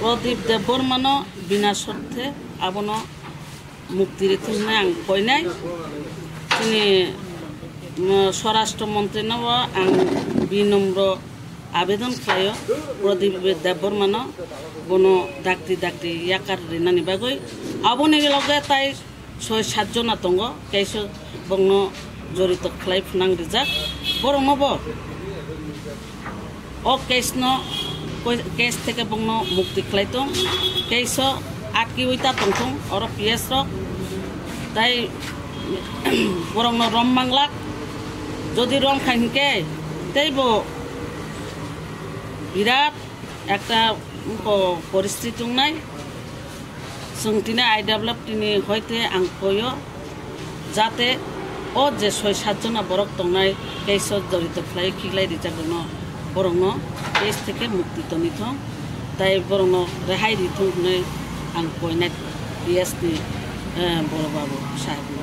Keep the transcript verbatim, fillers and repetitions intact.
Pradip Debbarmano bina sorthe abono mukti rithwng hwnwi ang koinai. Chini, mm, Swarashtra Montrino bo ang binumro abedon khlaio, Pradip Debbarmano bono dakti dakti yakar rinani bagwi. Aboni loge tai soi sat jona tongo, keisa bongno jorito khlai phunang rijak. Borokno bo o case no, koi-, case theke bongno mukti khlai tong, case o atkiwi ta tongthung oro P S rok. Tai borokno rom manglak, jodi rom khai hinkhe teibo birat ekta, mm, po-, poristiti wngnai. Chwng tini I W F T ni hoite ang koyo, jate o je soi sat jona borok tongnai, case o jorito khlai khiklai rijak rokno, borokno case theke mukti toni thong, tai borokno rehai ri thung hwnwi ang koinai P S ni, eh, boro babu sahibno.